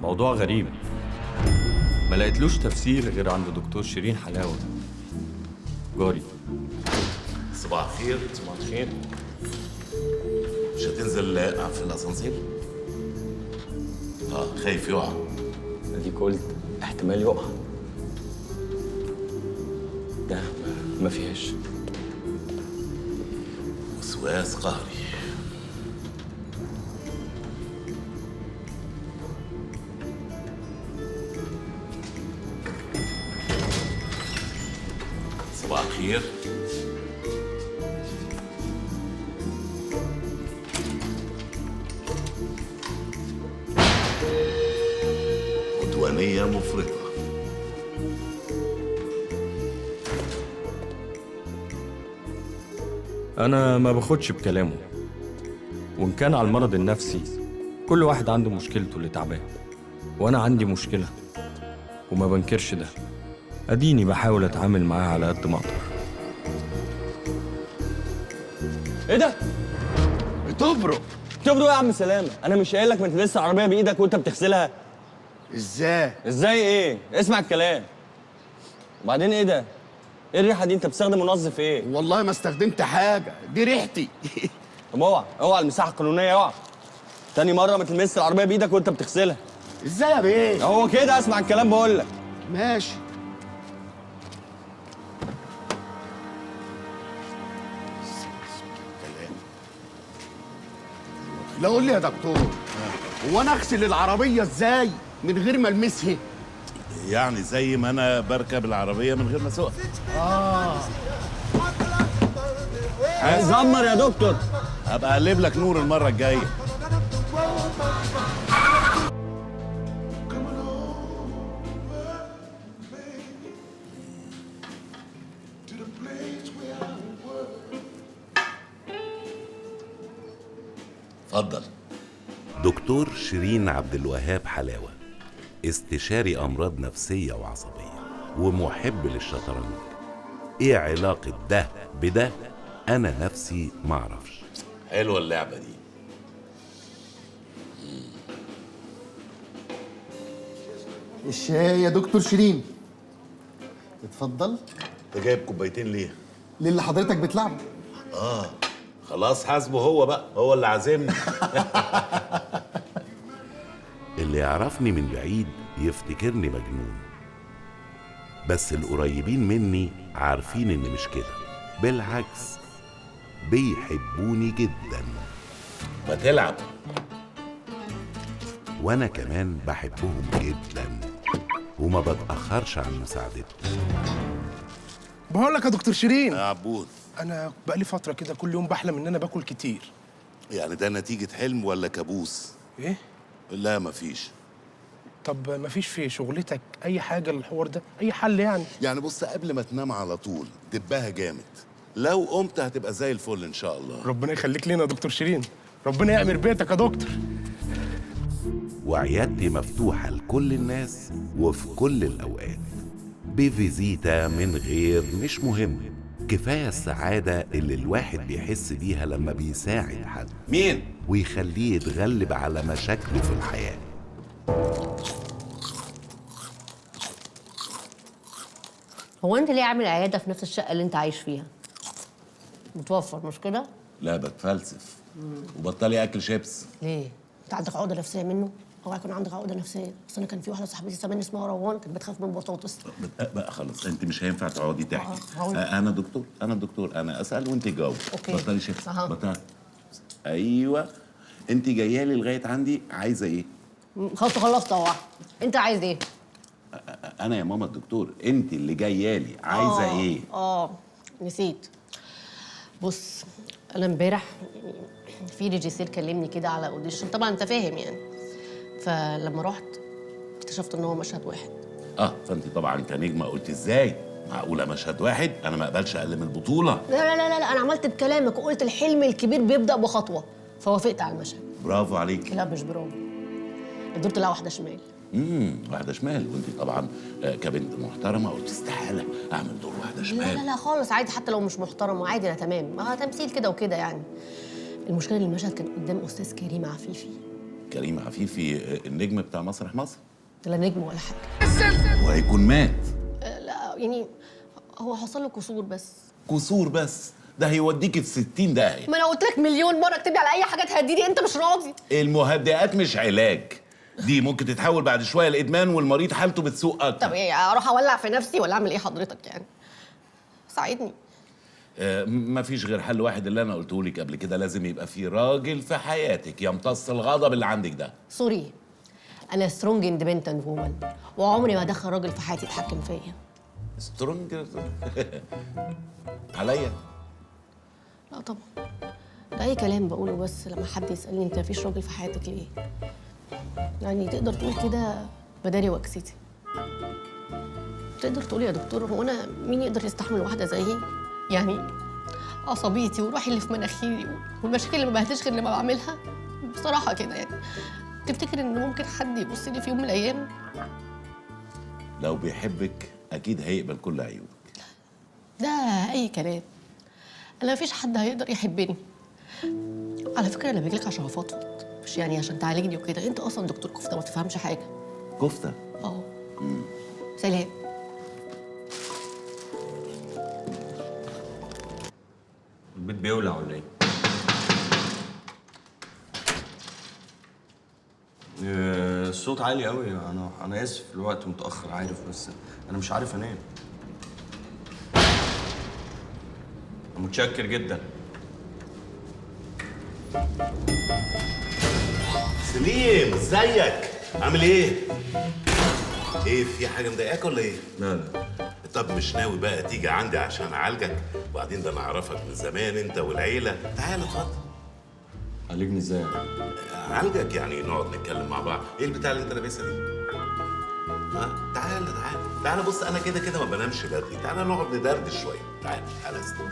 موضوع غريب ما لقيتلوش تفسير غير عند دكتور شيرين حلاوة جاري. صباح الخير. صباح الخير. مش هتنزل في الاسانسير؟ اه خايف يقع. اديك قلت احتمال يقع، ده ما فيهاش. وسواس قهري. صباح الخير. عدوانية مفرطة. أنا ما باخدش بكلامه، وإن كان على المرض النفسي كل واحد عنده مشكلته اللي تعباه، وأنا عندي مشكلة وما بنكرش ده. أديني بحاول أتعامل معاه على قد ما أقدر. إيه ده؟ بتبرق. بتبرق إيه يا عم سلامة؟ أنا مش قايل لك ما تلبسش العربية بإيدك وأنت بتغسلها؟ إزاي؟ إزاي إيه؟ اسمع الكلام. وبعدين إيه ده؟ ايه الريحة دي؟ انت بتستخدم منظف ايه؟ والله ما استخدمت حاجة، دي ريحتي. طب اوعى اوعى المساحة القانونية، اوعى. تاني مرة ما تلمسش العربية بايدك وانت بتغسلها. ازاي يا بيه؟ هو كده، اسمع الكلام بقول لك. ماشي. لا قول لي يا دكتور، هو انا اغسل العربية ازاي من غير ما المسها؟ يعني زي ما انا بركب العربية من غير ما اسوقها. زمر يا دكتور. هبقى اقلب لك نور المرة الجاية. اتفضل. دكتور شيرين عبد الوهاب حلاوة، استشاري أمراض نفسية وعصبية ومحب للشطرنج. إيه علاقة ده بده؟ أنا نفسي معرفش. حلوة اللعبة دي. الشاي يا دكتور شيرين. اتفضل. انت جايب كوبايتين ليه؟ للي حضرتك بتلعبه. اه خلاص حاسبه هو بقى، هو اللي عازمني. اللي يعرفني من بعيد يفتكرني مجنون، بس القريبين مني عارفين إن مش كده، بالعكس بيحبوني جدا. ما تلعب. وأنا كمان بحبهم جدا وما بتأخرش عن مساعدتهم. بقول لك يا دكتور شيرين. يا عبود، أنا بقالي فترة كده كل يوم بحلم إن أنا باكل كتير. يعني ده نتيجة حلم ولا كابوس؟ إيه؟ لا مفيش. طب مفيش في شغلتك أي حاجة للحوار ده؟ أي حل يعني؟ يعني بص، قبل ما تنام على طول دبها جامد، لو قمت هتبقى زي الفل إن شاء الله. ربنا يخليك لينا يا دكتور شيرين، ربنا يعمر بيتك يا دكتور. وعيادتي مفتوحة لكل الناس وفي كل الأوقات، بفيزيتا من غير مش مهم. كفاية السعادة اللي الواحد بيحس بيها لما بيساعد حد. مين؟ ويخليه يتغلب على مشاكله في الحياة. هو أنت ليه عامل عيادة في نفس الشقة اللي أنت عايش فيها؟ بتوفر مش كده؟ لا بتفلسف. وبطلي أكل شيبس. ليه؟ أنت عندك عقدة نفسية منه؟ اوعى يكون عندك عقده نفسية. اصل انا كان في واحدة صاحبتي زمان اسمها روان كانت بتخاف من البطاطس. بقى خلاص انت مش هينفع تقعدي تحكي. انا دكتور، انا دكتور، انا اسال وانت جاوب. okay. بطلي شيبس. بطلي. ايوه انت جاية لي لغاية عندي عايزه ايه؟ خلاص خلصت اهو. انت عايز ايه؟ انا يا ماما الدكتور، انت اللي جاية لي عايزه ايه؟ نسيت. بص، انا امبارح في ريجيسير كلمني كده على audition، طبعا انت فاهم يعني. فلما رحت اكتشفت ان هو مشهد واحد. فانت طبعا كنجمه قلت ازاي؟ معقولة مشهد واحد؟ انا ما اقبلش اقل من البطولة. لا لا لا لا، انا عملت بكلامك وقلت الحلم الكبير بيبدا بخطوة، فوافقت على المشهد. برافو عليك. لا مش برافو، الدور طلع واحدة شمال. واحدة شمال، وانت طبعا كبنت محترمه قلت استحالة اعمل دور واحدة شمال. لا لا لا خالص، عادي حتى لو مش محترمه عادي، انا تمام، ما تمثيل كده وكده يعني. المشكلة ان المشهد كان قدام استاذ كريم عفيفي، كريم عفيفي النجم بتاع مسرح مصر؟ لا نجم ولا حاجة. وهيكون مات؟ لا يعني هو حصل له كسور بس. كسور بس؟ ده هيوديكي في 60 داهية. ما انا قلت لك مليون مرة اكتب لي على اي حاجة تهديني، انت مش راضي. المهدئات مش علاج، دي ممكن تتحول بعد شوية لادمان، والمريض حالته بتسوء اكتر. طب ايه، اروح اولع في نفسي ولا اعمل ايه حضرتك يعني؟ ساعدني. مفيش غير حل واحد اللي انا قلته لك قبل كده، لازم يبقى في راجل في حياتك يمتص الغضب اللي عندك ده. sorry، انا strong independent woman، وعمري ما ادخل راجل في حياتي يتحكم فيا. strong عليا؟ لا طبعا، ده اي كلام بقوله، بس لما حد يسالني انت مفيش راجل في حياتك ليه؟ يعني تقدر تقول كده بداري وكستي. تقدر تقول يا دكتور هو انا مين يقدر يستحمل واحدة زيي؟ يعني عصبيتي وروحي اللي في مناخيري والمشاكل اللي ما بهدش غير لما بعملها بصراحة كده، يعني تفتكر ان ممكن حد يبص لي في يوم من الايام؟ لو بيحبك اكيد هيقبل كل عيوبك. ده اي كلام، انا مفيش حد هيقدر يحبني. على فكرة انا باجيلك عشان افضفض، مش يعني عشان تعالجني وكده. انت اصلا دكتور كفته ما تفهمش حاجة. كفته؟ اه. سلام. البيت بيولع ولا ايه؟ الصوت عالي قوي. انا اسف، الوقت متاخر عارف، بس انا مش عارف انام. متشكر جدا. سليم ازيك؟ عامل ايه؟ ايه في حاجة مضايقاك ولا ايه؟ لا لا. طب مش ناوي بقى تيجي عندي عشان اعالجك؟ وبعدين ده انا اعرفك من زمان انت والعيلة. تعال اتفضل. عالجني ازاي؟ اعالجك يعني نقعد نتكلم مع بعض. ايه البتاع اللي انت لابسها دي؟ ها؟ تعال تعال تعال، بص انا كده كده ما بنامش بدري، تعال نقعد ندردش شوية. تعال تعال استنى.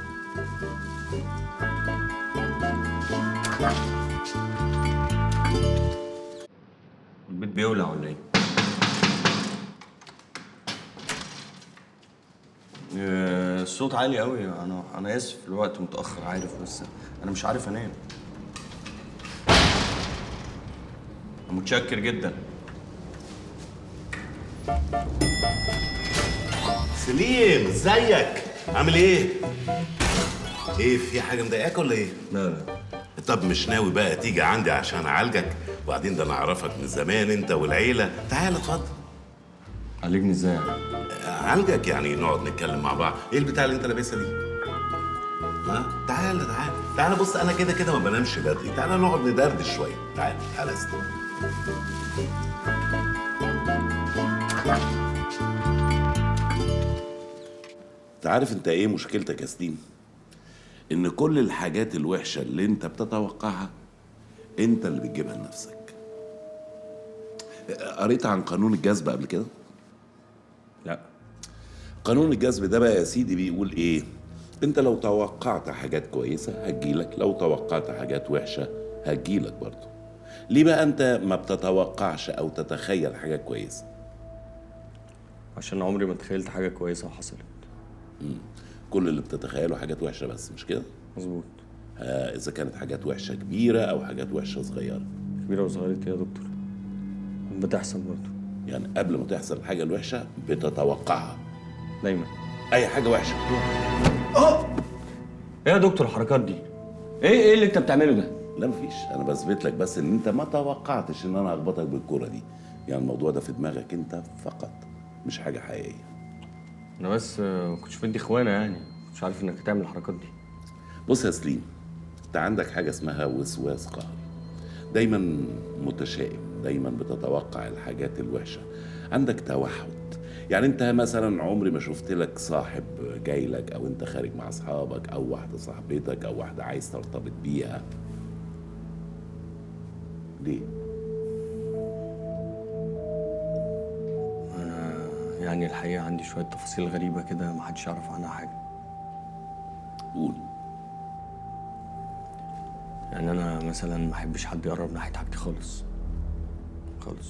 البيت بيولع ولا ايه؟ الصوت عالي قوي. انا اسف، الوقت متاخر عارف، بس انا مش عارف انام. متشكر جدا. سليم ازيك؟ عامل ايه؟ ايه في حاجة مضايقاك ولا ايه؟ لا لا. طب مش ناوي بقى تيجي عندي عشان اعالجك؟ وبعدين ده انا اعرفك من زمان انت والعيلة. تعال اتفضل. عالجني ازاي؟ اعالجك يعني نقعد نتكلم مع بعض. ايه البتاع اللي انت لابسها دي؟ ها؟ تعال تعال تعال، بص انا كده كده ما بنامش بدري، تعال نقعد ندردش شوية. تعال تعال استنى. انت عارف انت ايه مشكلتك يا سليم؟ ان كل الحاجات الوحشة اللي انت بتتوقعها انت اللي بتجيبها لنفسك. قريت عن قانون الجذب قبل كده؟ لا. قانون الجذب ده بقى يا سيدي بيقول ايه؟ انت لو توقعت حاجات كويسة هتجيلك، لو توقعت حاجات وحشة هتجيلك برضه. ليه بقى انت ما بتتوقعش او تتخيل حاجة كويسة؟ عشان عمري ما تخيلت حاجة كويسة وحصلت. كل اللي بتتخيله حاجات وحشة بس، مش كده؟ مظبوط. اذا كانت حاجات وحشة كبيرة او حاجات وحشة صغيرة. كبيرة وصغيره ايه يا دكتور؟ بتحصل برضه. يعني قبل ما تحصل الحاجة الوحشة بتتوقعها دايما. اي حاجة وحشة. ايه يا دكتور الحركات دي؟ ايه اللي انت بتعمله ده؟ لا مفيش، انا بثبت لك بس ان انت ما توقعتش ان انا هخبطك بالكورة دي. يعني الموضوع ده في دماغك انت فقط، مش حاجة حقيقية. انا بس ما كنتش مدي اخوانه، يعني مش عارف انك هتعمل الحركات دي. بص يا سليم، انت عندك حاجة اسمها وسواس قهري. دايما متشائم، دايما بتتوقع الحاجات الوحشة، عندك توحد. يعني انت مثلا عمري ما شفت لك صاحب جاي لك، او انت خارج مع اصحابك، او واحدة صاحبتك، او واحدة عايز ترتبط بيها. ليه؟ انا يعني الحقيقة عندي شوية تفاصيل غريبة كده ما حدش يعرف عنها حاجة. قول. يعني انا مثلا ما احبش حد يقرب ناحية حاجتي خالص خالص.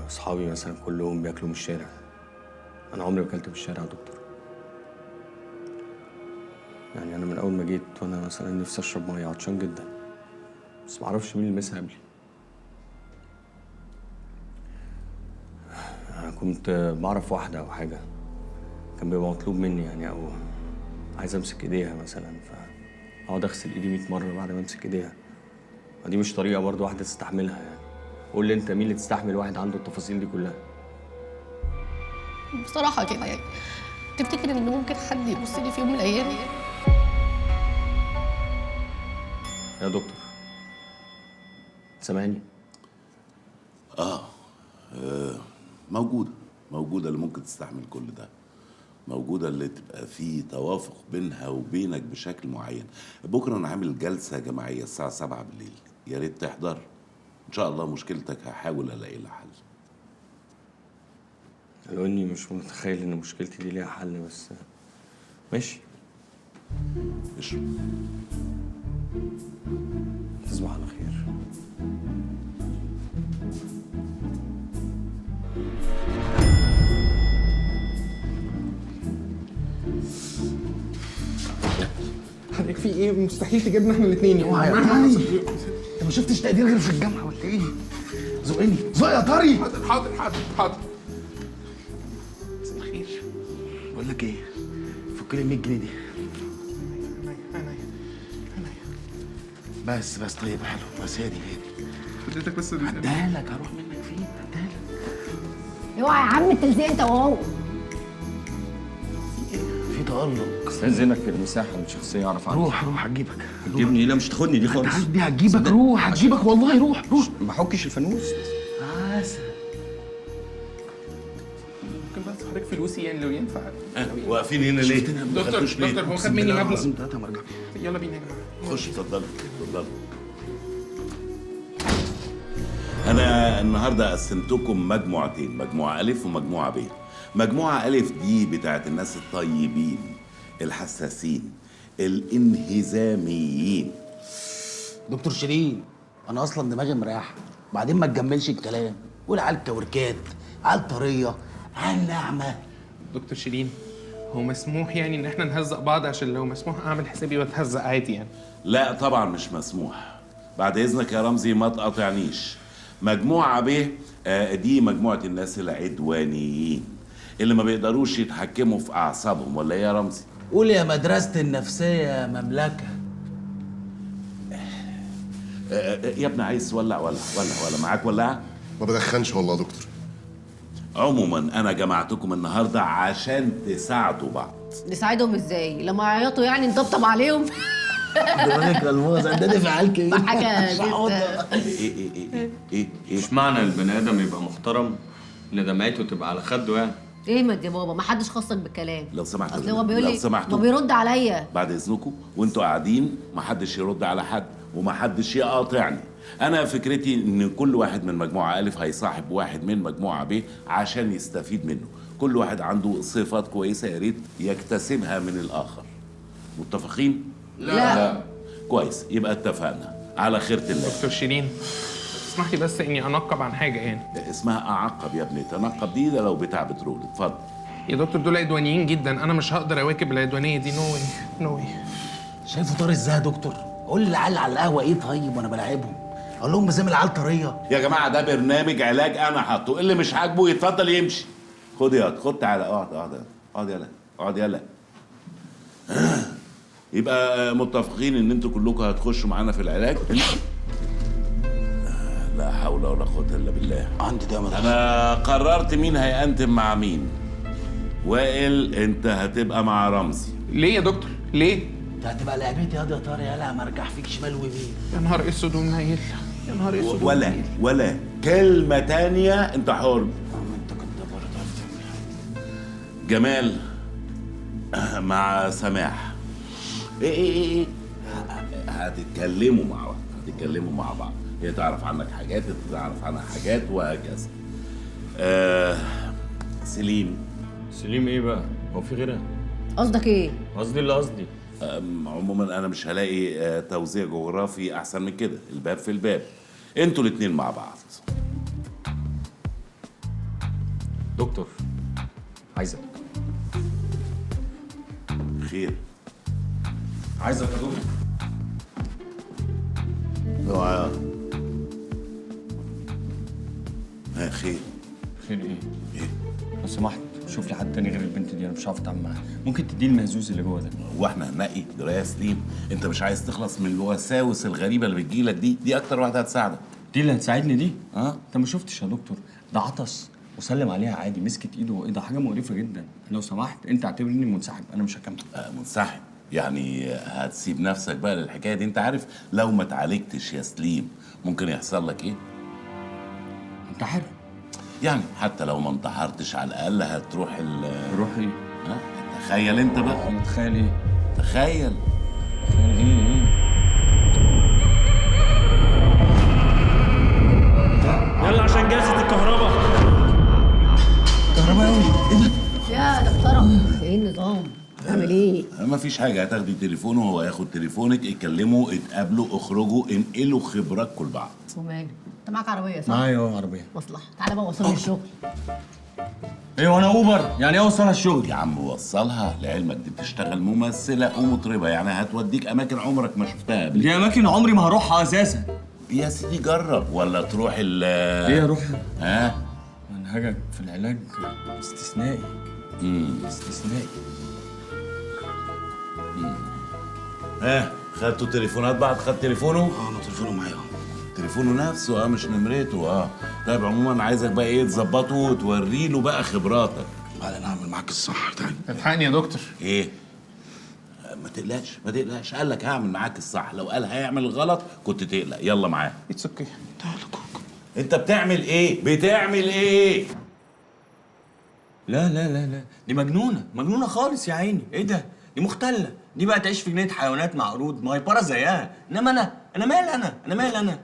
اصحابي مثلا كلهم بياكلوا من الشارع، انا عمري ما اكلت من الشارع يا دكتور. يعني انا من اول ما جيت وانا مثلا نفسي اشرب مية، عطشان جدا، بس معرفش مين اللي لمسها قبلي. انا كنت بعرف واحدة او حاجة، كان بيبقى مطلوب مني يعني، او عايز امسك ايديها مثلا، فاقعد اغسل ايدي 100 مرة بعد ما امسك ايديها. ما دي مش طريقه برضه واحدة تستحملها يعني. قول لي انت مين اللي تستحمل واحد عنده التفاصيل دي كلها؟ بصراحة كده يعني، تفتكر ان ممكن حد يبص لي في يوم من الايام؟ يا دكتور سامعني؟ موجودة، موجودة اللي ممكن تستحمل كل ده، موجودة اللي تبقى فيه توافق بينها وبينك بشكل معين. بكرة أنا عامل جلسة جماعية الساعة 7 بالليل، يا ريت تحضر. إن شاء الله مشكلتك هحاول ألاقي لها حل. لو اني مش متخيل ان مشكلتي دي ليها حل، بس ماشي. اشرب. تصبح على خير. حضرتك في ايه؟ مستحيل تجيبنا احنا الاثنين. اوعى يا طاري، انت ما شفتش تقدير غير في الجامعة ولا ايه؟ زقني زق يا طاري. حاضر حاضر حاضر حاضر. مساء الخير. بقول لك ايه، فك لي 100 جنيه دي. عينيا عينيا عينيا. بس بس طيب حلو، بس هي دي هي دي. حضرتك بس هديها لك، هروح منك فين؟ هديها لك. اوعى يا عم التلزيق انت وهو. في تألق. استاذنك في المساحة الشخصية، اعرف عنك. روح روح هتجيبك. هتجيبني؟ لا مش تاخدني دي خالص. دي هتجيبك، روح هتجيبك والله، روح روح. ما احكش الفانوس. عسل. ممكن بس حضرتك فلوسي يعني لو ينفع. واقفين هنا ليه؟ دكتور دكتور هو خد مني مبلغ. لازم 3 مرجع. يلا بينا يا جماعة. خش اتفضلي اتفضلي. أنا النهاردة قسمتكم مجموعتين، مجموعة ألف ومجموعة ب. مجموعة ألف دي بتاعت الناس الطيبين الحساسين الانهزاميين. دكتور شيرين، انا اصلا دماغي مريحه، بعدين ما تجملش الكلام، قول على الكوركات، على الطريه، على النعمة. دكتور شيرين، هو مسموح يعني ان احنا نهزق بعض؟ عشان لو مسموح اعمل حسابي واتهزق عادي يعني. لا طبعا مش مسموح. بعد إذنك يا رمزي ما تقاطعنيش. مجموعة ب دي مجموعة الناس العدوانيين اللي ما بيقدروش يتحكموا في أعصابهم، ولا إيه يا رمزي؟ قول يا مدرسة النفسية يا مملكة. يا ابني عايز ولع؟ ولع ولع ولع معاك ولاعة؟ ما بدخنش والله يا دكتور. عموما أنا جمعتكم النهاردة عشان تساعدوا بعض. نساعدهم ازاي؟ لما يعيطوا يعني نطبطب عليهم؟ دماغك الموز ده دفع عليك حاجة إيه إيه إيه إيه إيه؟ مش معنى البني آدم يبقى محترم إن دمعته تبقى على خده يعني. ايه ما يا بابا، ما حدش خصك بالكلام. لو سمحتوا، اصل هو بيقول لو لي سمحتوا ما بيرد عليا. بعد اذنكم وانتوا قاعدين محدش يرد على حد ومحدش يقاطعني. انا فكرتي ان كل واحد من مجموعة الف هيصاحب واحد من مجموعة ب عشان يستفيد منه. كل واحد عنده صفات كويسة يا ريت يكتسبها من الاخر. متفقين؟ لا. كويس، يبقى اتفقنا على خيرة الله. دكتور شيرين تسمح لي بس اني انقب عن حاجة يعني. اسمها اعقب يا ابني، تنقب دي ده لو بتاع بترول. اتفضل يا دكتور، دول عدوانيين جدا، انا مش هقدر اواكب العدوانية دي. no way no way. شايفه طاري ازاي يا دكتور؟ قول لي العيال على القهوة ايه طيب وانا بلاعبهم؟ اقول لهم بزي العيال طرية. يا جماعة ده برنامج علاج انا حاطه، اللي مش عاجبه يتفضل يمشي. خد يا خد، تعالى اقعد اقعد اقعد يلا اقعد يلا. يبقى متفقين ان انتوا كلكم هتخشوا معانا في العلاج؟ لا حول ولا قوة الا بالله. عندي ده مدرسة. انا قررت مين هيقنتم مع مين. وائل انت هتبقى مع رمزي. ليه يا دكتور؟ ليه؟ انت هتبقى لعبتي يا طارق، يلا ما ارجع فيك شمال ويمين. يا نهار اسود ومنيل، يا نهار اسود ولا كلمة تانية، انت حر. انت كنت بره. جمال مع سماح. ايه ايه ايه هتتكلموا مع بعض، هتتكلموا مع بعض، هي تعرف عنك حاجات، انت تعرف عنها حاجات، وهكذا. سليم. سليم ايه بقى؟ هو في غيرها؟ قصدك ايه؟ قصدي اللي قصدي. عموما انا مش هلاقي توزيع جغرافي احسن من كده، الباب في الباب، انتوا الاتنين مع بعض. دكتور عايزك. خير؟ عايزك يا دكتور. اوعى. ها خير؟ خير ايه؟ ايه؟ لو سمحت شوف لي حد تاني غير البنت دي، انا مش عارف اتعامل معاها. ممكن تديني المهزوز اللي جوه ده؟ هو احنا هننقي؟ ده يا سليم، انت مش عايز تخلص من الوساوس الغريبة اللي بتجيلك دي؟ دي اكتر واحدة هتساعدك. دي اللي هتساعدني دي؟ اه. انت ما شفتش يا دكتور؟ ده عطس وسلم عليها عادي، مسكت ايده وايه ده، حاجة مقرفة جدا. لو سمحت انت اعتبرني منسحب، انا مش هكمل. منسحب؟ يعني هتسيب نفسك بقى للحكايه دي؟ انت عارف لو ما اتعالجتش يا سليم ممكن يحصل لك ايه؟ انتحر؟ يعني حتى لو ما انتحرتش على الاقل هتروح ال روح ايه؟ ها؟ تخيل انت بقى. متخيل ايه؟ تخيل. تخيل ايه؟ ايه؟ يلا عشان جلسة الكهرباء. كهرباء قوي. ايه ده؟ يا دكتورة ايه النظام؟ اعمل ايه؟ ما فيش حاجة، هتاخدي تليفونه وهو هياخد تليفونك، اتكلموا، اتقابلوا، اخرجوا، انقلوا خبراتكم لبعض. وماله؟ انت معاك عربية صح؟ معايا عربية. مصلحة، تعالى بقى وصلني الشغل. ايه وانا اوبر؟ يعني ايه اوصلها الشغل؟ يا عم وصلها، لعلمك دي بتشتغل ممثلة ومطربة، يعني هتوديك أماكن عمرك ما شفتها قبل. دي أماكن عمري ما هروحها أساسا. يا سيدي جرب، ولا تروح ال ايه اروح؟ ها؟ منهجك في العلاج استثنائي. استثنائي. ها خدتوا تليفونات بعض؟ خد تليفونه؟ انا تليفونه معايا. تليفونه نفسه مش نمرته. طيب عموما عايزك بقى ايه تظبطه وتوري له بقى خبراتك. تعالى انا هعمل معاك الصح. تعالى الحقني يا دكتور. ايه؟ ما تقلقش ما تقلقش، قال لك هعمل معاك الصح، لو قال هيعمل الغلط كنت تقلق. يلا معاه. it's okay. تعالى كوكو. انت بتعمل ايه؟ بتعمل ايه؟ لا لا لا لا، دي مجنونة، مجنونة خالص يا عيني. ايه ده؟ دي مختلة، دي بقى تعيش في جنينة حيوانات مع قرود، ما هي بارة زيها. انما انا مال انا مال انا.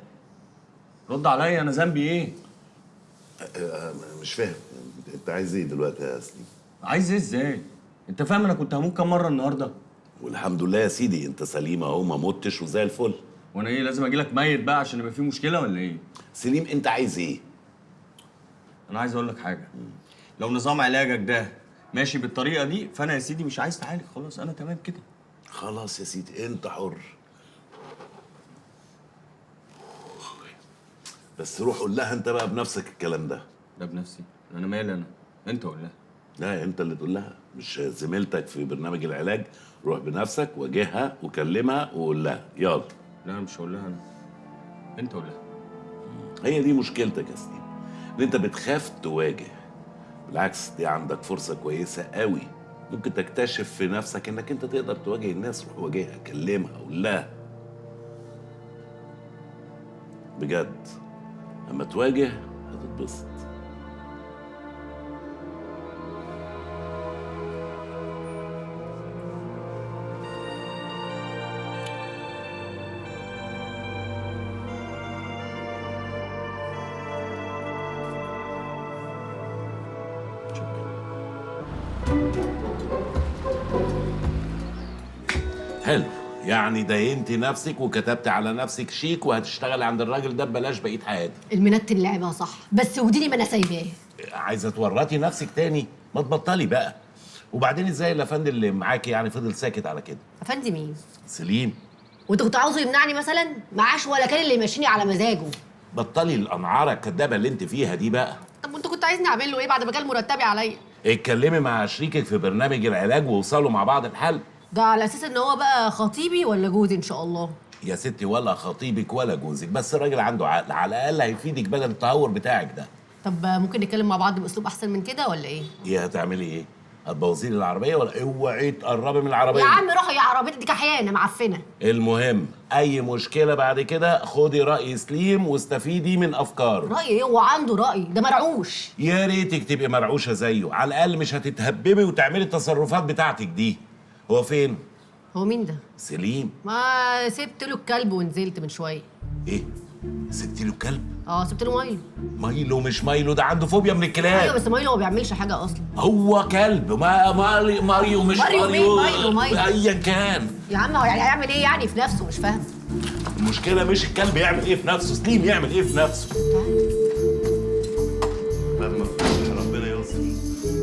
رد عليا، انا ذنبي ايه؟ مش فاهم انت عايز ايه دلوقتي يا سليم؟ عايز ايه ازاي؟ انت فاهم انا كنت هموت كام مرة النهارده؟ والحمد لله يا سيدي انت سليم اهو، ما متش وزي الفل. وانا ايه لازم اجي لك ميت بقى عشان يبقى في مشكلة ولا ايه؟ سليم انت عايز ايه؟ انا عايز اقول لك حاجة. لو نظام علاجك ده ماشي بالطريقة دي فانا يا سيدي مش عايز تعالج خلاص، انا تمام كده. خلاص يا سيدي انت حر، بس روح قول لها انت بقى بنفسك الكلام ده. ده بنفسي؟ انا مالي انا؟ انت قول لها. لا انت اللي تقول لها، مش زميلتك في برنامج العلاج. روح بنفسك واجهها وكلمها وقول لها. يلا. لا انا مش هقول لها انا، انت قول لها. هي دي مشكلتك يا سليم، ان انت بتخاف تواجه. بالعكس دي عندك فرصة كويسة قوي، ممكن تكتشف في نفسك انك انت تقدر تواجه الناس. روح واجهها، كلمها، قول لها. بجد اما تواجه هتتبسط. حلو، يعني دينتي نفسك وكتبت على نفسك شيك وهتشتغل عند الراجل ده ببلاش بقية حياتك. المنت اللي لعبها صح، بس وديني ما انا سايباه. عايزه تورطي نفسك تاني؟ ما تبطلي بقى. وبعدين ازاي الافندي اللي معاكي يعني فضل ساكت على كده؟ افندي مين؟ سليم. وانت كنت عاوزه يمنعني مثلا؟ معاش ولا كان اللي يمشيني على مزاجه. بطلي القنعره الكدابه اللي انت فيها دي بقى. طب وانت كنت عايزني اعمل له ايه بعد ما كان مرتبي عليا؟ اتكلمي مع شريكك في برنامج العلاج ووصلوا مع بعض الحل. ده على اساس ان هو بقى خطيبي ولا جوزي ان شاء الله؟ يا ستي ولا خطيبك ولا جوزك، بس الراجل عنده عقل، على الاقل هيفيدك بدل التهور بتاعك ده. طب ممكن نتكلم مع بعض باسلوب احسن من كده ولا ايه؟ ايه هتعملي ايه؟ هتبوظي لي العربية ولا اوعي تقربي من العربية؟ يا عم روحي يا عربيتي دي كحيانه معفنه. المهم اي مشكلة بعد كده خدي راي سليم واستفيدي من افكاره. راي ايه؟ هو عنده راي؟ ده مرعوش. يا ريتك تبقي مرعوشه زيه، على الاقل مش هتتهببي وتعملي التصرفات بتاعتك دي. هو فين؟ هو مين ده؟ سليم. ما سبت له الكلب ونزلت من شوية. ايه؟ سبت له كلب؟ اه سبت له مايلو. مايلو مش مايلو، ده عنده فوبيا من الكلاب. ايوه بس مايلو ما بيعملش حاجة اصلا. هو كلب، ما ماريو مش ماريو. مين؟ مايلو مايلو ايا كان. يا عم هو يعني هيعمل ايه يعني في نفسه؟ مش فاهم. المشكلة مش الكلب يعمل ايه في نفسه، سليم يعمل ايه في نفسه. تعالى. ربنا يستر.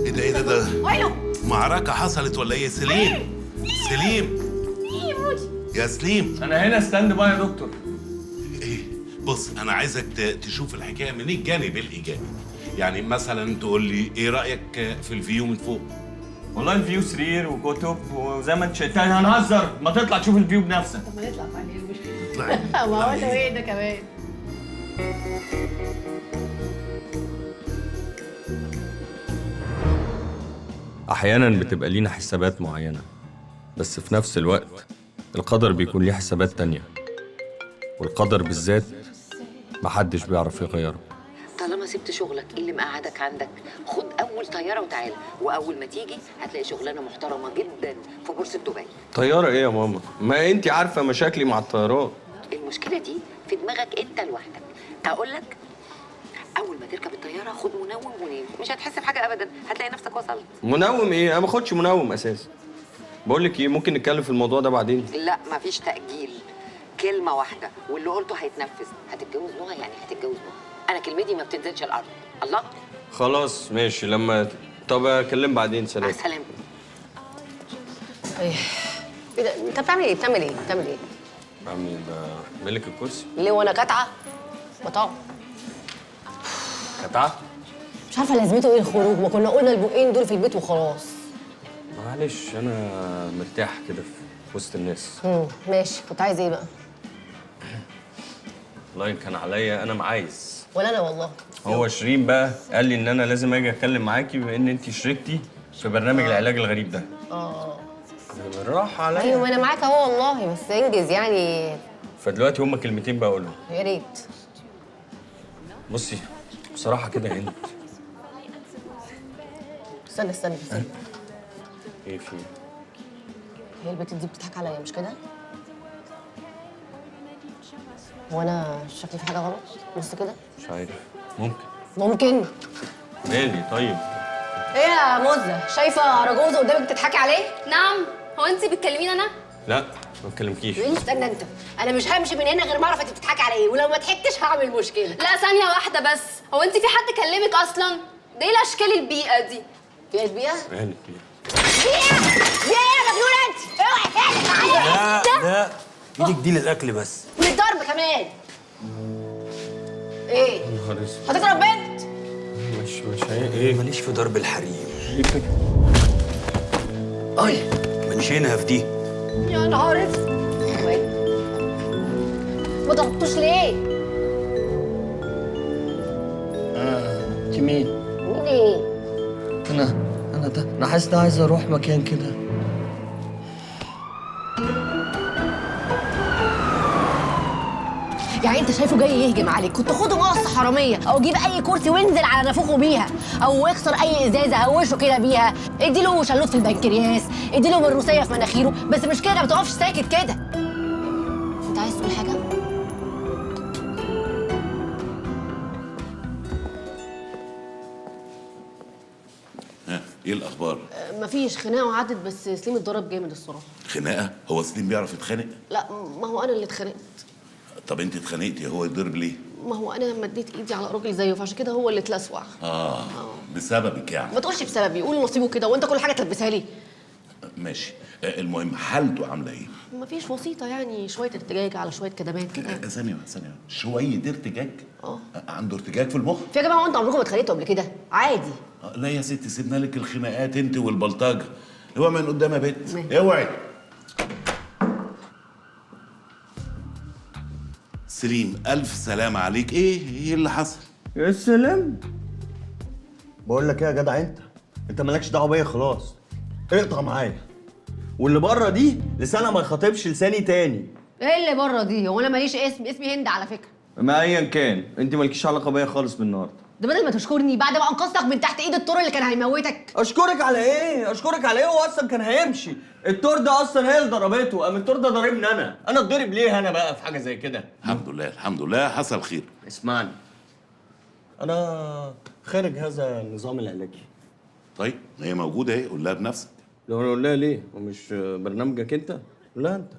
ايه ده ايه ده ده؟ مايلو معركة حصلت ولا ايه؟ سليم سليم. ايه يا مودي؟ يا سليم. انا هنا stand by يا دكتور. ايه بص، انا عايزك تشوف الحكاية من الجانب الايجابي. يعني مثلا تقول لي ايه رايك في ال view من فوق؟ والله ال view سرير وكتب وزي ما انت شايف. هنهزر، ما تطلع تشوف ال view بنفسك. طب ما نطلع بعدين المشكلة. ما هو ايه ده كمان؟ احيانا بتبقى لينا حسابات معينة، بس في نفس الوقت القدر بيكون ليه حسابات تانية، والقدر بالذات محدش بيعرف يغيره. طالما سبت شغلك اللي مقعدك عندك، خد اول طيارة وتعالى، واول ما تيجي هتلاقي شغلانة محترمه جدا في بورصة دبي. طيارة ايه يا ماما؟ ما انت عارفه مشاكلي مع الطيارات. المشكلة دي في دماغك انت لوحدك. اقول لك، اول ما تركب الطيارة خد منوم ونام، مش هتحس بحاجة ابدا، هتلاقي نفسك وصلت. منوم ايه؟ انا ما باخدش منوم اساسا. بقول لك ايه، ممكن نتكلم في الموضوع ده بعدين؟ لا مفيش تاجيل، كلمة واحدة واللي قلته هيتنفذ. هتتجوز نهى يعني هتتجوز نهى، انا كلمتي ما بتنزلش الارض. الله. خلاص ماشي، لما طب اكلم بعدين. سلام. مع السلامة. ايه ده؟ انت بتعمل ايه؟ بتعمل ايه؟ بتعمل ايه؟ بعمل ايه؟ ملك الكرسي. ليه وانا كتعه؟ بطاقة كتعه؟ مش عارفه لازمته ايه الخروج، ما كنا قلنا البقين دول في البيت وخلاص. معلش انا مرتاح كده في وسط الناس. ماشي، كنت عايز ايه بقى؟ والله كان عليا انا معايز. ولا انا والله. هو شيرين بقى قال لي ان انا لازم اجي اتكلم معاكي بما ان انت شريكتي في برنامج العلاج الغريب ده. بالراحة عليا. ايوه ما انا معاك اهو والله، بس انجز يعني. فدلوقتي هما كلمتين بقولهم. يا ريت. بصي بصراحة كده يا هند. استنى استنى استنى. ايه في؟ هي البت دي بتضحك عليا مش كده؟ هو انا شكلي في حاجة غلط؟ بص كده. مش عارف، ممكن. ممكن؟ مالي طيب؟ ايه يا مزه؟ شايفه رجوزه قدامك بتضحكي عليه؟ نعم، هو انت بتكلميني انا؟ لا ما بكلمكيش. استنى انت، انا مش همشي من هنا غير ما اعرف انت بتضحكي على ايه، ولو ما ضحكتش هعمل مشكلة. لا ثانية واحدة بس، هو انت في حد كلمك اصلا؟ ده ايه الاشكال البيئة دي؟ بيئة بيئة؟ ايه البيئة؟ بيئة؟ بيئة يا مجنونة انت؟ اوعي تعمل معايا. لا لا، ايدك دي للاكل بس. وللضرب كمان. ايه؟ يا نهار اسود، هتضرب بنت؟ مش ايه؟ ماليش في ضرب الحريم. اي منشينها في دي. يا نهار اسود، ما ضربتوش ليه؟ انت مين؟ مين ايه؟ انا حاسس ان عايز اروح مكان كده. يعني انت شايفه جاي يهجم عليك، كنت خده مقص حرامية او جيب اي كرسي وانزل على نافوخه بيها، او اكسر اي ازازة هوشه كده بيها، ادي له شلوت في البنكرياس، ادي له بالروسيه في مناخيره، بس مش كده، ما تقفش ساكت كده. انت عايز تقول حاجة؟ ها ايه الاخبار؟ مفيش خناقه وعدت، بس سليم اتضرب جامد الصراحة. خناقه؟ هو سليم بيعرف يتخانق؟ لا ما هو انا اللي اتخانقت. طب انت اتخانقتي، هو يتضرب ليه؟ ما هو انا مديت ايدي على راجل زيه، فعشان كده هو اللي اتلسوع. بسببك يعني؟ ما تقولش بسببي، قول نصيبه كده، وانت كل حاجة تلبسها لي. ماشي، المهم حالته عامله ايه؟ مفيش، وسيطة يعني، شوية ارتجاج على شوية كدمات كده. ثانية ثانية، شوية ارتجاج؟ عنده ارتجاج في المخ؟ في يا جماعة، هو انتوا عمركم ما اتخانقتوا قبل كده؟ عادي. لا يا ستي، سيبنا لك الخناقات انت والبلطجه. اوعي من قدام يا بت، اوعي. سليم ألف سلامة عليك. إيه اللي حصل؟ يا سلام. بقول لك إيه يا جدع، أنت مالكش دعوة بيا خلاص، اقطع معايا. واللي بره دي لسانها ما يخاطبش لساني تاني. إيه اللي بره دي؟ هو أنا ماليش اسم، اسمي هند على فكرة. ما أيا كان، أنت مالكيش علاقة بيا خالص من النهارده. ده بدل ما تشكرني بعد ما أنقذتك من تحت إيد التور اللي كان هيموتك. أشكرك على إيه؟ أشكرك على إيه؟ هو أصلا كان هيمشي، التور ده أصلا هي اللي ضربته، قام التور ده ضاربني أنا، أنا اتضرب ليه أنا بقى في حاجة زي كده؟ الحمد لله الحمد لله، حصل خير. اسمعني، أنا خارج هذا النظام العلاجي. طيب هي موجودة أهي، قول لها بنفسك. لو أنا أقول لها ليه؟ هو مش برنامجك أنت؟ قول لها أنت.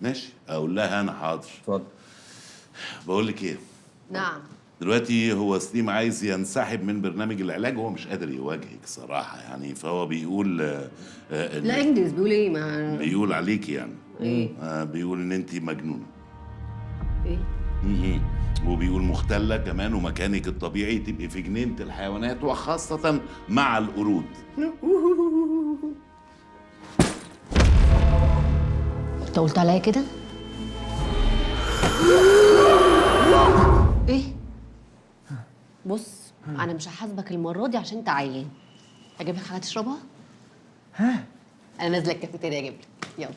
ماشي، أقول لها أنا، حاضر. اتفضل. بقول لك إيه؟ نعم. دلوقتي هو سليم عايز ينسحب من برنامج العلاج، وهو مش قادر يواجهك صراحة يعني، فهو بيقول لا انجز، بيقول ايه؟ ما بيقول عليك يعني. ايه؟ بيقول ان انت مجنونة. ايه؟ وبيقول مختله كمان، ومكانك الطبيعي تبقي في جنينة الحيوانات وخاصة مع القرود. انت قلت عليا كده؟ ايه؟ بص انا مش هحاسبك المرة دي عشان انت عيان. اجيب لك حاجة تشربها؟ ها؟ انا نازله الكافيتيريا اجيب لك، يلا.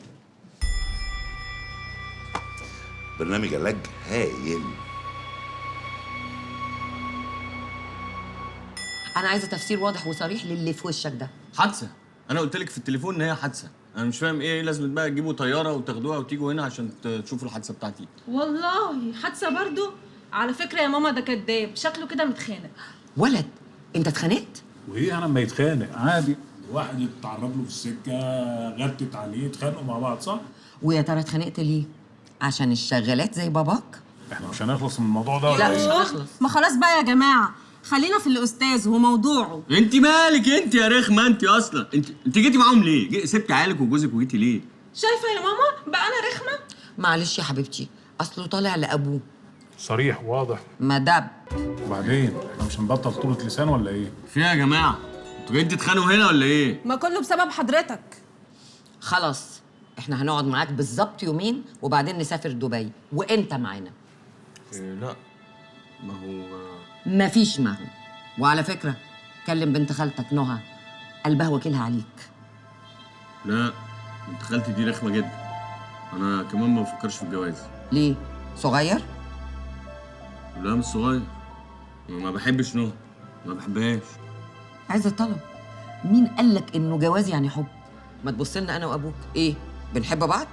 برنامج علاج هايل. انا عايزه تفسير واضح وصريح للي في وشك ده. حادثه، انا قلت لك في التليفون ان هي حادثه. انا مش فاهم ايه لازم بقى تجيبوا طيارة وتاخدوها وتيجوا هنا عشان تشوفوا الحادثة بتاعتي. والله حادثه برضو؟ على فكرة يا ماما ده كداب، شكله كده متخانق. ولد انت اتخانقت؟ وايه انا لما يتخانق عادي، واحد يتعرض له في السكة غتت عليه اتخانقوا مع بعض، صح؟ ويا ترى اتخانقت ليه؟ عشان الشغالات زي باباك؟ احنا مش هنخلص من الموضوع ده ولا لا مش ايه؟ هنخلص. ما خلاص بقى يا جماعة، خلينا في الاستاذ وموضوعه. انت مالك انت يا رخمة انت اصلا؟ انت جيتي معاهم ليه؟ سبتي عيالك وجوزك وجيتي ليه؟ شايفه يا ماما بقى انا رخمة؟ معلش يا حبيبتي، اصله طالع لابوه. صريح واضح. ما دب. وبعدين احنا مش هنبطل طولة لسان ولا ايه؟ في يا جماعة؟ انتوا جايين تتخانقوا هنا ولا ايه؟ ما كله بسبب حضرتك. خلاص احنا هنقعد معاك بالظبط يومين وبعدين نسافر دبي وانت معانا. إيه لا ما هو مفيش معه. وعلى فكرة كلم بنت خالتك نهى، قلبها وكيلها عليك. لا بنت خالتي دي رخمة جدا، انا كمان ما بفكرش في الجواز. ليه؟ صغير؟ لا مش صغير، ما بحبش نهى، ما بحبهاش. عايزه طلب. مين قالك انه جواز يعني حب؟ ما تبص لنا انا وابوك، ايه بنحب بعض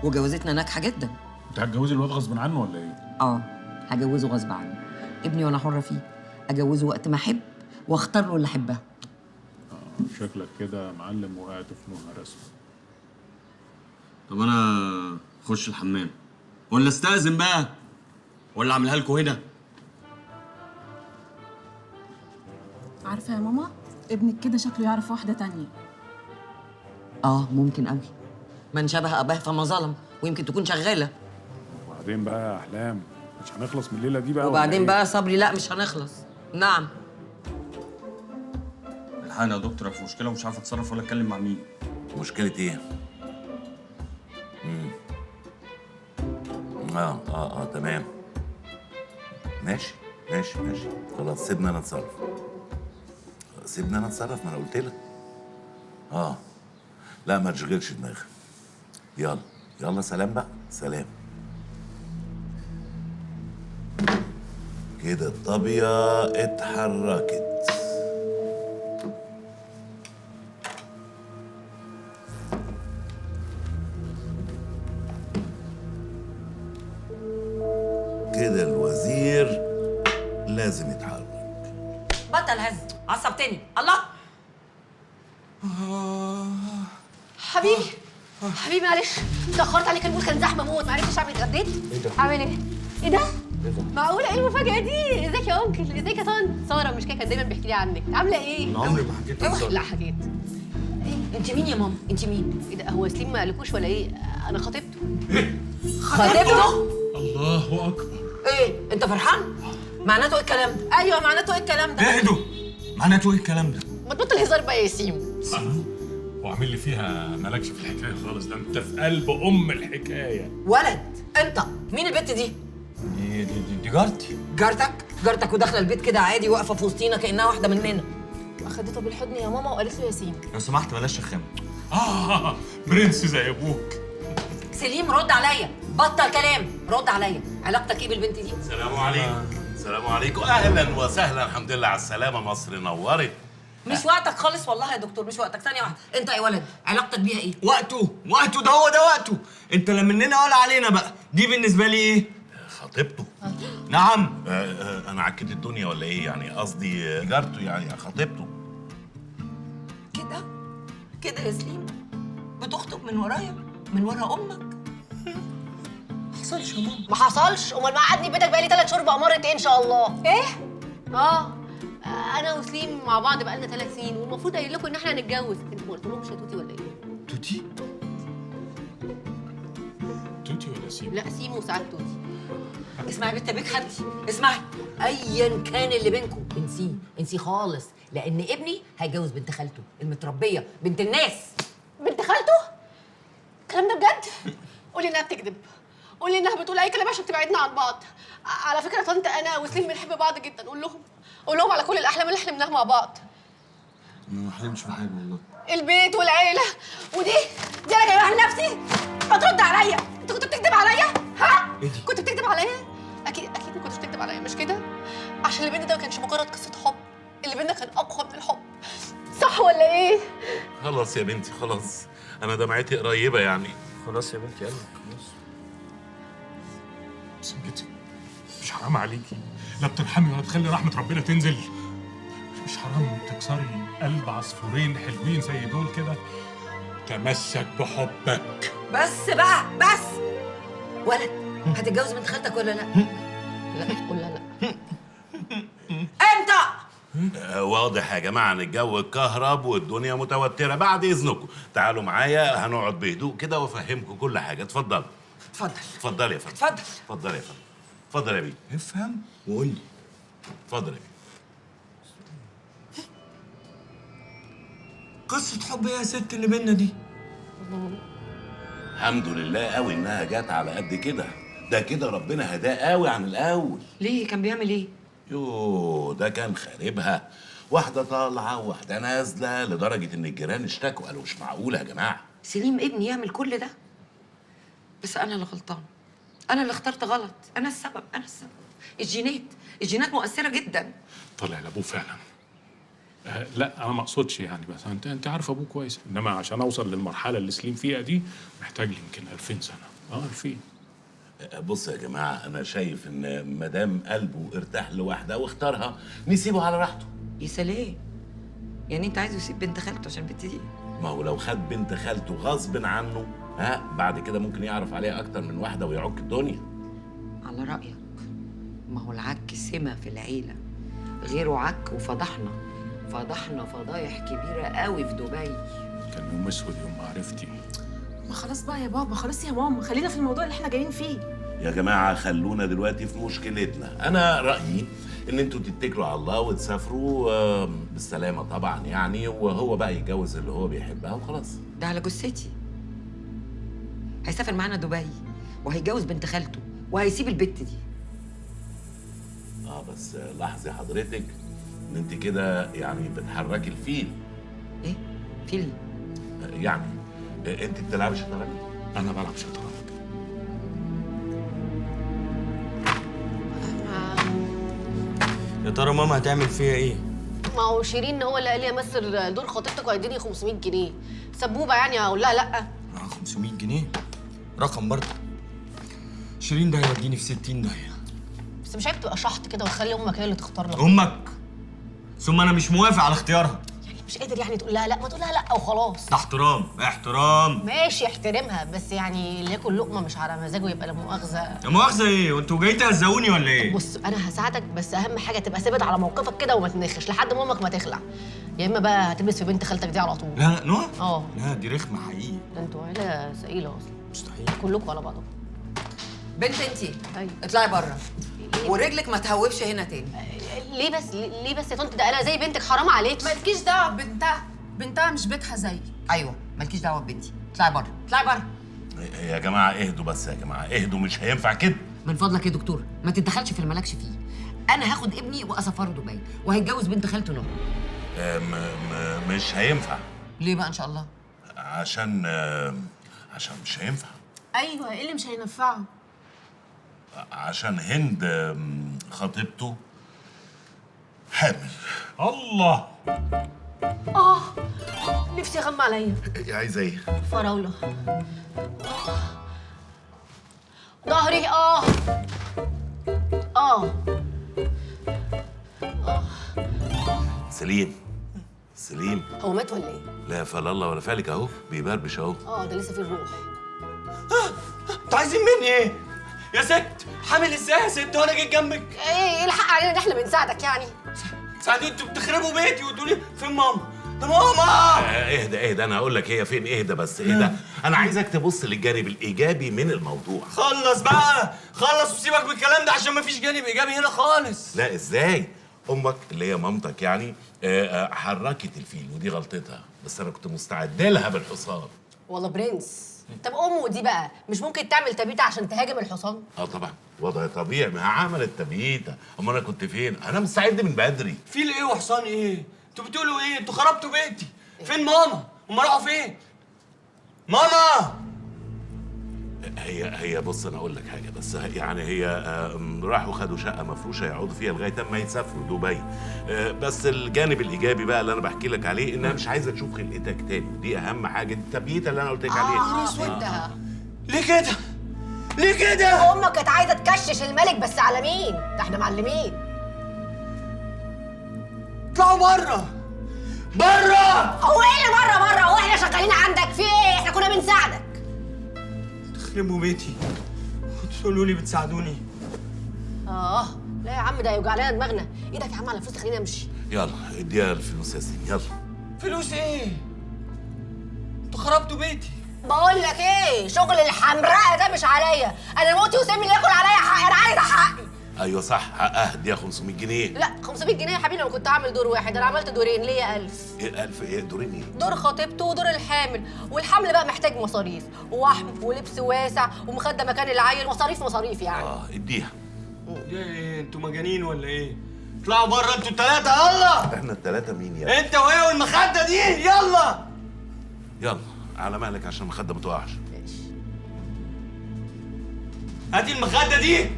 وجوازتنا ناجحة جدا. انت هتجوزي الواد غصب عنه ولا ايه؟ اه هجوزه غصب عنه، ابني وانا حره فيه، اجوزه وقت ما احب واختار له اللي احبها. شكلك كده معلم وقعت في نهى رسمي. طب انا اخش الحمام ولا استأذن بقى ولا اعملها لكم هنا؟ عارفه يا ماما ابنك كده شكله يعرف واحدة تانية. اه ممكن قوي، من شبه اباه فما ظلم، ويمكن تكون شغالة. وبعدين بقى يا احلام مش هنخلص من الليلة دي بقى؟ وبعدين بقى صبري، لا مش هنخلص. نعم الحقني يا دكتور، في مشكلة ومش عارف اتصرف ولا اتكلم مع مين. مشكلة ايه؟ اه اه اه تمام، ماشي ماشي ماشي، خلاص سيبنا انا اتصرف، سيبنا انا اتصرف، ما انا قلت لك. اه لا ما تشغلش دماغك، يلا يلا سلام بقى، سلام. كده الطابية اتحركت. كده الوزير لازم يتحرك. بطل هز، عصبتني. الله حبيبي حبيبي معلش اتأخرت عليك، المول كان زحمة موت، ما عرفتش اعمل. اتغديت؟ ايه ده؟ عامل ايه؟ ايه ده؟ ايه ده؟ معقولة ايه المفاجأة دي؟ ازيك يا انكل؟ ازيك يا طن؟ سارة مش كده كان دايما بيحكي لي عنك، عاملة ايه؟ انا عمري ما حكيت عن سارة. لا حكيت. إيه؟ انت مين يا ماما؟ انت مين؟ ايه ده؟ هو سليم ما قالكوش ولا ايه؟ انا خطيبته. خطيبته؟ الله اكبر. ايه؟ انت فرحان؟ معناته ايه الكلام ده؟ ايوه معناته ايه الكلام ده؟ اهدوا، معناته ايه الكلام ده؟ ما تبطل هزار بقى يا سيم. وعامل لي فيها مالكش في الحكاية خالص، ده انت في قلب ام الحكاية. ولد انت مين البت دي؟ دي دي دي, دي جارتي. جارتك؟ جارتك وداخله البيت كده عادي واقفة في وسطينا كانها واحدة مننا. واخدته بالحضن يا ماما وقالت له يا سيم. لو سمحت بلاش رخامه. برنس زي ابوك. سليم رد عليا، بطل كلام، رد عليا. علاقتك ايه بالبنت دي؟ السلام عليكم. السلام عليكم، اهلا وسهلا، الحمد لله على السلامة، مصر نورت. مش وقتك خالص والله يا دكتور، مش وقتك. ثانية واحدة، انت يا ولد علاقتك بيها ايه؟ وقته وقته ده هو ده وقته، انت لا مننا ولا علينا بقى. دي بالنسبة لي ايه؟ خطيبته. نعم. انا عكيت الدنيا ولا ايه؟ يعني قصدي جارته، يعني خطيبته. كده كده يا سليم بتخطب من ورايا، من ورا امك؟ ما حصلش يا ماما. ما حصلش؟ امال ما قعدني بيتك بقالي 3 شهور بأمارة ايه ان شاء الله؟ ايه؟ اه انا وسليم مع بعض بقالنا 3 سنين، والمفروض قايل لكم ان احنا هنتجوز. انتوا ما قلتلهمش يا توتي ولا ايه؟ توتي؟ توتي ولا سيمو؟ لا سيمو وساعات توتي. اسمعي يا بنت بيك حالتي، اسمعي، ايا كان اللي بينكم انسيه، انسيه خالص، لان ابني هيتجوز بنت خالته المتربيه بنت الناس. بنت خالته؟ الكلام ده بجد؟ قولي انها بتكذب، قولي انها بتقول اي كلام عشان تبعدنا عن بعض. على فكرة يا طنط انا وسليم بنحب بعض جدا، قول لهم، قول لهم على كل الاحلام اللي حلمناها مع بعض. انا ما حلمتش بحاجة والله. البيت والعيلة ودي دي انا جايباها لنفسي. ما ترد عليا، انت كنت بتكذب عليا؟ ها؟ ايه دي؟ كنت بتكذب عليا؟ اكيد اكيد ما كنتش بتكذب عليا، مش كده؟ عشان اللي بينا ده ما كانش مجرد قصة حب، اللي بينا كان اقوى من الحب، صح ولا ايه؟ خلاص يا بنتي خلاص، انا دمعتي قريبه يعني. خلاص يا بنتي يلا خلاص. بس مش حرام عليكي؟ لا بترحمي ولا تخلي رحمه ربنا تنزل. مش حرام تكسري قلب عصفورين حلوين زي دول كده؟ تمسك بحبك. بس بقى بس. ولد هتتجوز بنت خالتك ولا لا؟ لا قول لا. لا انت واضح يا جماعة ان الجو اتكهرب والدنيا متوترة. بعد اذنكم تعالوا معايا، هنقعد بهدوء كده وافهمكم كل حاجة. اتفضل اتفضل. اتفضل يا فندم. اتفضل اتفضل يا فندم. اتفضل يا بيه. افهم وقول لي. اتفضل يا بيه. قصة حب ايه يا ست اللي بينا دي؟ الحمد لله قوي انها جت على قد كده، ده كده ربنا هداه قوي عن الاول. ليه كان بيعمل ايه؟ يوه ده كان خاربها، واحدة طالعة وواحدة نازلة، لدرجة إن الجيران اشتكوا، قالوا مش معقولة يا جماعة. سليم ابني يعمل كل ده؟ بس أنا اللي غلطانة، أنا اللي اخترت غلط، أنا السبب، أنا السبب. الجينات، الجينات مؤثرة جدا. طلع لأبوه فعلا. لا أنا ما أقصدش يعني، بس أنت عارف أبوه كويس، إنما عشان أوصل للمرحلة اللي سليم فيها دي محتاج لي يمكن 2000 سنة. 2000. بص يا جماعة، أنا شايف إن مدام قلبه ارتاح لوحدها واختارها نسيبه على راحته. يا سلام، يعني أنت عايزه يسيب بنت خالته عشان بنت دي؟ ما هو لو خد بنت خالته غصب عنه، ها بعد كده ممكن يعرف عليها أكتر من واحدة ويعك الدنيا. على رأيك، ما هو العك سمة في العيلة، غيره عك وفضحنا، فضحنا فضايح كبيرة قوي في دبي. كان يوم أسود يوم ما عرفتي. ما خلاص بقى يا بابا، خلاص يا ماما، خلينا في الموضوع اللي احنا جايين فيه. يا جماعة خلونا دلوقتي في مشكلتنا. أنا رأيي إن أنتوا تتكلوا على الله وتسافروا بالسلامة طبعًا يعني، وهو بقى يتجوز اللي هو بيحبها وخلاص. ده على جثتي. هيسافر معانا دبي وهيتجوز بنت خالته وهيسيب البت دي. بس لاحظي حضرتك إن أنت كده يعني بتحركي الفيل. إيه؟ فيل؟ يعني أنت بتلعبي شطرنج؟ أنا بلعب شطرنج. يا ترى ماما هتعمل فيها ايه؟ ما هو شيرين هو اللي قال لي امثل دور خطيبتك وهيديني 500 جنيه. سبوبه يعني هقول لها لا؟ 500 جنيه؟ رقم برضه. شيرين ده هيوديني في 60 داهية. بس مش عيب تبقى شحط كده وتخلي امك هي اللي تختار لك؟ امك؟ ثم انا مش موافق على اختيارها. يعني مش قادر يعني تقول لها لا؟ ما تقول لها لا وخلاص. ده احترام، احترام. ماشي احترمها، بس يعني اللي ياكل لقمة مش على مزاجه يبقى لا مؤاخذة. لا مؤاخذة ايه؟ وانتوا جايين تهزقوني ولا ايه؟ بص انا هساعدك، بس اهم حاجة تبقى ثابت على موقفك كده وما تنخش لحد ما امك ما تخلع. يا اما بقى هتلبس في بنت خالتك دي على طول. لا لا نوع؟ اه لا دي رخمة حقيقي. ده انتوا عيله ثقيلة اصلا. مستحيل. كلكم على بعضكم. بنت انتي. ايوه اطلعي بره ورجلك ما تهوبش هنا تاني. ليه بس؟ ليه بس يا طنط؟ ده انا زي بنتك، حرام عليكي. مالكيش دعوه ببنتها، بنتها مش بيتها زيك. ايوه مالكيش دعوه ببنتي، اطلعي بره، اطلعي بره. يا جماعة اهدوا بس، يا جماعة اهدوا، مش هينفع كده. من فضلك يا دكتور ما تتدخلش في اللي مالكش فيه. انا هاخد ابني واسفره دبي وهيتجوز بنت خالته نهى. مش هينفع. ليه بقى ان شاء الله؟ عشان مش هينفع. ايوه ايه اللي مش هينفعه؟ عشان هند خطيبته حامل. الله. نفسي اغمى عليا. عايزه ايه؟ فراوله. ظهري. سليم سليم، هو مات ولا ايه؟ لا فلا الله ولا فالك، اهو بيبربش اهو. ده لسه في الروح. انتوا عايزين مني ايه؟ يا ست حامل ازاي يا ست وانا جيت جنبك؟ ايه الحق علينا ان احنا بنساعدك يعني؟ ساعدوني، انتوا بتخربوا بيتي وتقولي فين ماما؟ ده ماما. اهدى اهدى، انا هقول لك هي فين. اهدى بس اهدى. انا عايزك تبص للجانب الايجابي من الموضوع. خلص بقى، خلص وسيبك من الكلام ده عشان مفيش جانب ايجابي هنا خالص. لا ازاي؟ امك اللي هي مامتك يعني حركت الفيل ودي غلطتها، بس انا كنت مستعد لها بالحصان. والله برنس. طب امه دي بقى مش ممكن تعمل تبيته عشان تهاجم الحصان؟ اه طبعا، وضع طبيعي، ما عملت تبيته، امال انا كنت فين؟ انا مستعد من بدري. فيل ايه وحصان ايه؟ انتوا بتقولوا ايه؟ انتوا خربتوا بيتي. فين ماما؟ هما راحوا فين؟ ماما! هي بص انا اقول لك حاجة بس، يعني هي راحوا خدوا شقه مفروشه يقعدوا فيها لغاية اما يسافروا دبي. بس الجانب الايجابي بقى اللي انا بحكي لك عليه انها مش عايزه تشوف خلقتك تاني، دي اهم حاجة، التبييته اللي انا قلت لك عليها. اسود. ليه كده؟ ليه كده؟ امك كانت عايزه تكشش الملك، بس على مين؟ ده احنا معلمين. اطلعوا بره بره. هو ايه اللي بره بره؟ هو احنا شغالين عندك في ايه؟ احنا كنا بنساعدك. تخربوا بيتي وتقولوا لي بتساعدوني؟ لا يا عم، ده هيوجع لنا دماغنا. ايدك يا عم على فلوس، خليني امشي. يلا اديها الفلوس يا سيدي، يلا. فلوس ايه؟ انتوا خربتوا بيتي. بقول لك ايه، شغل الحمراء ده مش عليا، انا موتي وسمي اللي ياكل عليا حقي، انا عايزه حقي. ايوه صح، حقها، اديها 500 جنيه. لا 500 جنيه يا حبيبي، انا كنت هعمل دور واحد، انا عملت دورين، ليا 1000. ايه 1000؟ ايه دورين ايه؟ دور خطيبته ودور الحامل، والحمل بقى محتاج مصاريف، ووحم ولبس واسع ومخده مكان العيل، مصاريف مصاريف يعني. اديها. ايه انتوا مجانين ولا ايه؟ اطلعوا بره انتوا الثلاثة، يلا. احنا الثلاثة مين يا؟ انت وهي والمخده دي، يلا. يلا على مهلك عشان المخدة ما تقعش. ماشي. هاتي المخدة دي.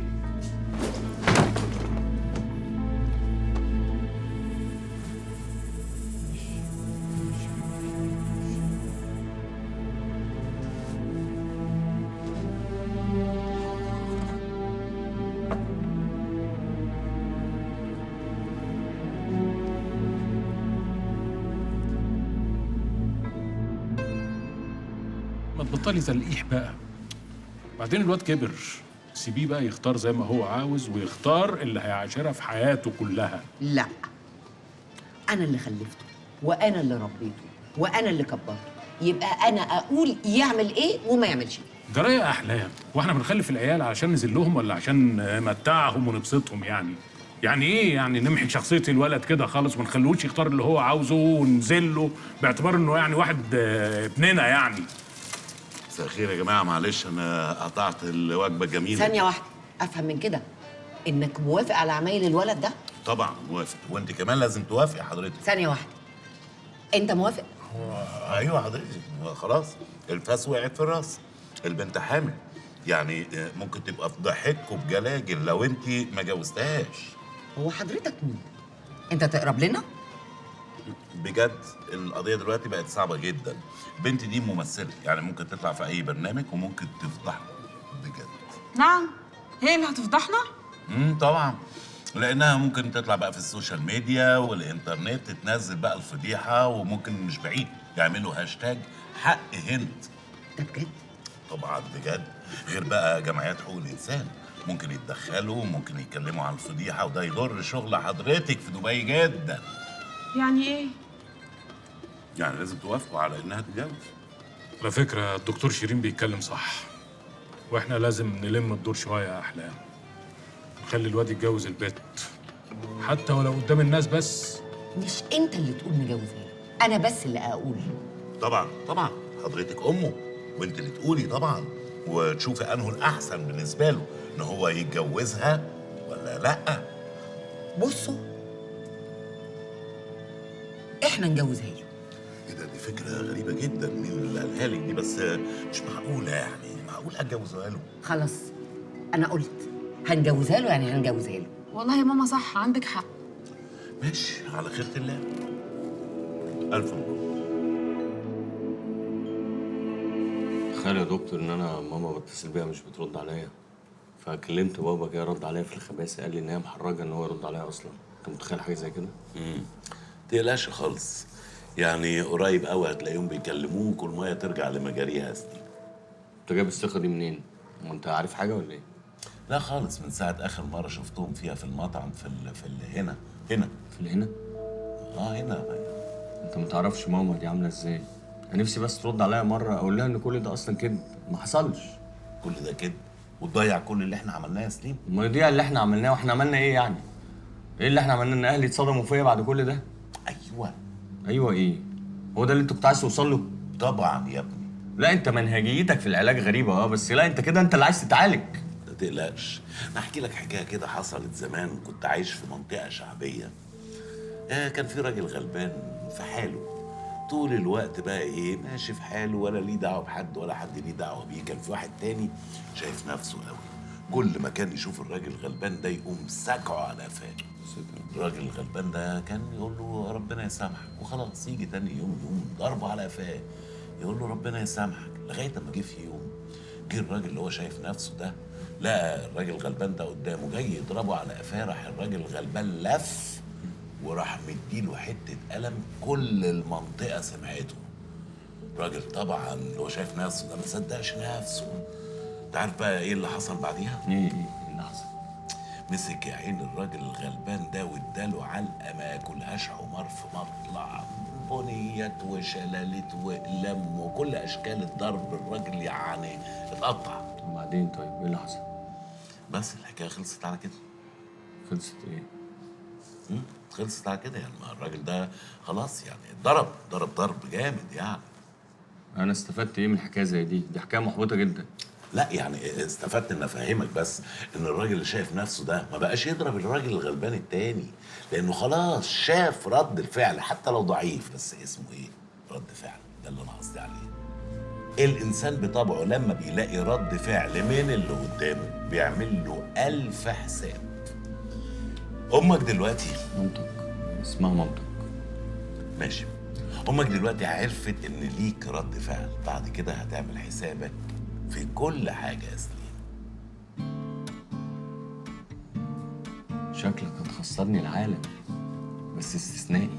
ما تبطلي تلقيح بقى. بعدين الواد كبر، سيبيه بقى يختار زي ما هو عاوز، ويختار اللي هيعاشرها في حياته كلها. لا، أنا اللي خلفته وأنا اللي ربيته وأنا اللي كبرته، يبقى أنا أقول يعمل إيه وما يعملش إيه. ده رأي أحلام، وإحنا بنخلف العيال عشان نذلهم ولا عشان نمتعهم ونبسطهم يعني؟ يعني إيه يعني نمحي شخصية الولد كده خالص وما نخلوش يختار اللي هو عاوزه ونذله باعتبار إنه يعني واحد ابننا يعني؟ مساء الخير يا جماعة، معلش أنا قطعت الوجبة الجميلة. ثانية واحدة، أفهم من كده إنك موافق على عمايل الولد ده؟ طبعا موافق، وأنت كمان لازم توافقي حضرتك. ثانية واحدة، أنت موافق؟ أيوه حضرتك، خلاص الفاس وقعت في الراس، البنت حامل، يعني ممكن تبقى في ضحكوا بجلاجل لو أنت ما جوزتهاش. هو حضرتك مين؟ أنت تقرب لنا؟ بجد القضية دلوقتي بقت صعبة جدا. البنت دي ممثلة، يعني ممكن تطلع في أي برنامج وممكن تفضحكم بجد. نعم، هي اللي هتفضحنا؟ طبعا، لأنها ممكن تطلع بقى في ال social media والإنترنت، تنزل بقى الفضيحة، وممكن مش بعيد يعملوا هاشتاج حق هند. ده بجد؟ طبعا بجد، غير بقى جمعيات حقوق الإنسان ممكن يتدخلوا، ممكن يتكلموا عن الفضيحة، وده يضر شغل حضرتك في دبي جدا. يعني ايه؟ يعني لازم توافقوا على انها تتجوز. على فكرة الدكتور شيرين بيتكلم صح، واحنا لازم نلم الدور شوية يا أحلام، نخلي الواد يتجوز البت حتى ولو قدام الناس بس. مش أنت اللي تقول نجوزها له، أنا بس اللي أقول. طبعا طبعا، حضرتك أمه وأنت اللي تقولي طبعا، وتشوفي أنه الأحسن بالنسبة له إن هو يتجوزها ولا لأ. بصوا، احنا نجوزها له. ايه ده؟ دي فكرة غريبة جدا، مين اللي قالها لك دي؟ بس مش معقولة يعني، معقول اتجوزها له؟ خلاص أنا قلت هنجوزها له، يعني هنجوزها له. والله يا ماما صح، عندك حق. ماشي، على خيرة الله. ألف مبروك. تخيل يا دكتور إن أنا ماما بتصل بيها مش بترد عليا، فكلمت بابا كده رد عليا في الخباثة، قال لي إن هي محرجة إن هو يرد عليا أصلا. أنت متخيل حاجة زي كده؟ تقلقش خالص، يعني قريب قوي هتلاقيهم بيكلموك والمية ترجع لمجاريها يا سيدي. انت جايب الثقة دي منين؟ هو انت عارف حاجة ولا ايه؟ لا خالص، من ساعة اخر مرة شفتهم فيها في المطعم في ال في ال هنا هنا في الهنا؟ اه هنا. انت ما تعرفش ماما دي عامله ازاي، انا نفسي بس ترد عليا مرة اقول لها ان كل ده اصلا كذب، ما حصلش. كل ده كذب وتضيع كل اللي احنا عملناه يا سليم؟ ما يضيع اللي احنا عملناه، واحنا عملنا ايه يعني؟ ايه اللي احنا عملناه؟ ان اهلي اتصدموا فيا بعد كل ده؟ ايوه. ايوه ايه؟ هو ده اللي انت كنت عايز توصل له؟ طبعا يا ابني. لا انت منهجيتك في العلاج غريبة، بس لا انت كده انت اللي عايز تتعالج. ما تقلقش، انا احكي لك حكاية كده حصلت زمان. كنت عايش في منطقة شعبية، كان في راجل غلبان في حاله طول الوقت، بقى ايه، ماشي في حاله ولا ليه دعوه بحد ولا حد ليه دعوه بيه. كان في واحد تاني شايف نفسه قوي، كل ما كان يشوف الراجل الغلبان ده يقوم ساكعه على قفاه. الراجل الغلبان ده كان يقول له ربنا يسامحك وخلاص، يجي تاني يوم يقوم ضربه على قفاه يقول له ربنا يسامحك، لغاية اما جه في يوم جه الراجل اللي هو شايف نفسه ده، لقى الراجل الغلبان ده قدامه جاي يضربه على قفاه، راح الراجل الغلبان لف وراح مديله حتة قلم كل المنطقة سمعته. الراجل طبعا اللي هو شايف نفسه ده ما صدقش نفسه. انت عارف بقى ايه اللي حصل بعديها؟ ايه اللي حصل؟ مسك يا عين الراجل الغلبان ده واداله علقه ما ياكلهاش حمار في مطلع، بنيات وشلالات واقلام وكل اشكال الضرب، الراجل يعني اتقطع. وبعدين طيب ايه اللي حصل؟ بس الحكاية خلصت على كده. خلصت ايه؟ خلصت على كده يعني، ما الراجل ده خلاص يعني اتضرب ضرب ضرب جامد يعني. انا استفدت ايه من حكاية زي دي؟ دي حكاية محبطة جدا. لا يعني استفدت ان افهمك بس ان الراجل اللي شايف نفسه ده ما بقاش يضرب الراجل الغلبان التاني، لانه خلاص شاف رد الفعل حتى لو ضعيف، بس اسمه ايه؟ رد فعل. ده اللي انا قصدي عليه. الانسان بطبعه لما بيلاقي رد فعل من اللي قدامه بيعمل له 1000 حساب. امك دلوقتي مامتك، اسمها مامتك، ماشي. امك دلوقتي عرفت ان ليك رد فعل، بعد كده هتعمل حسابك في كل حاجة يا سليم. شكلك هتخسرني العالم، بس استثنائي.